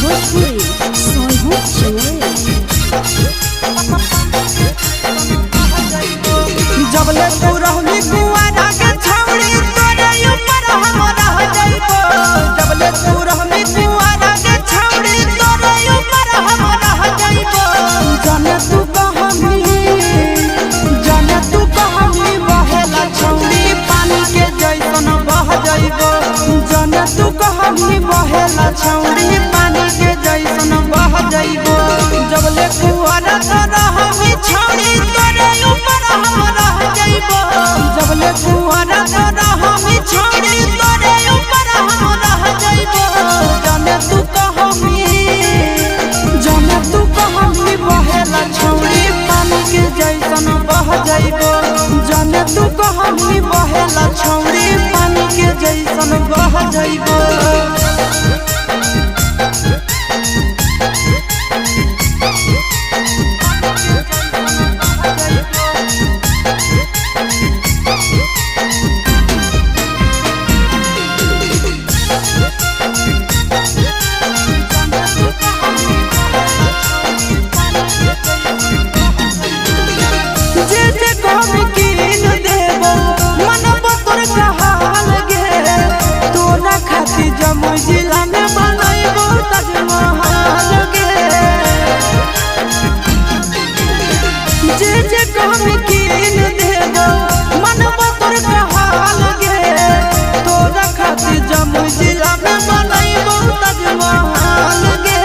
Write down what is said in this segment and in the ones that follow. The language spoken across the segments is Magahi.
भोजपुरी सोनू चंदेल। जबले तू रहली कुआरा के छौड़ी तोरे ऊपर हम रह जइबो। जबले तू रहली कुआरा के छौड़ी तोरे ऊपर हम रह जइबो। जाने तू कहमी, जाने तू कहमी बहेला छौड़ी पानी के जैसन बह जइबो। जाने तू कहमी बहेला छौड़ी पानी के जैसन बह जइबो। जबले कुआरा के रहमी छौड़ी तोरे ऊपर हम रह जइबो। जबले कुआरा के रहमी छौड़ी तोरे ऊपर हम रह जइबो। जाने तू कहमी, जाने तू कहमी बहेला छौड़ी पानी के जैसन बह जइबो। जाने तू कहमी बहेला छौड़ी पानी के जैसन बह जइबो। जे जे कहबी कीन देबो, मनबो तोर कहाल गे। तोरा खातिर जमुई जिला में बनैबो ताजमहल गे। जे जे कहबी कीन देबो, मनबो तोर कहाल गे। तोरा खातिर जमुई जिला में बनैबो ताजमहल गे।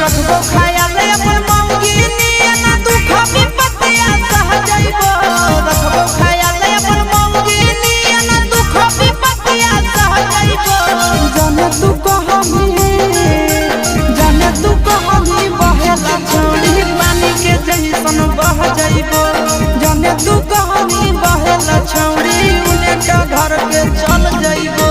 रखबो ख्याल अपन मौगी नियन दुख विपत्तिया सह जइबो। रखबो ख्याल अपन मौगी नियन दुख विपत्तिया सह जइबो। जाने तू कहमी, जाने तू कहमी बहेला छौड़ी पानी के जैसन बह जइबो। जाने तू कहमी बहेला छौड़ी उने का घर के चल जइबो।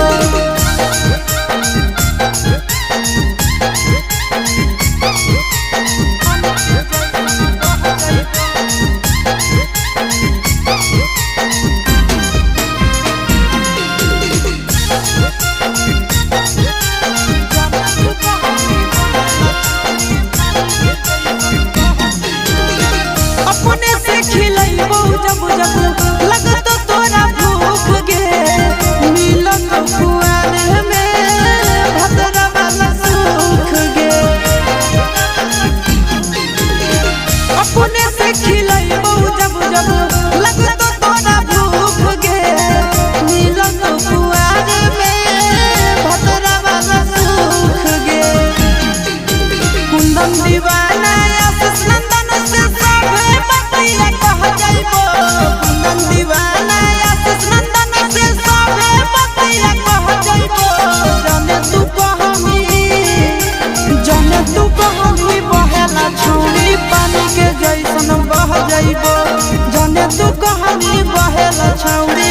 अपने से खिलैबो जब जब लगत तोरा भूख गे। मिलत कुआर में भद्रा वाला सुख गे। अपने से खिलैबो जब जब लगत तोरा भूख गे। मिलत कुआर में भद्रा वाला सुख गे। कुंदन दीवाना आशीष नंदन से सभे बतिया कह जइबो। कुंदन दीवाना आशीष नंदन से सभे बतिया कह जइबो। जाने तू कहमी, जाने तू कहमी बहेला छौड़ी पानी के जैसन बह जइबो। जाने तू कहमी बहेला छौड़ी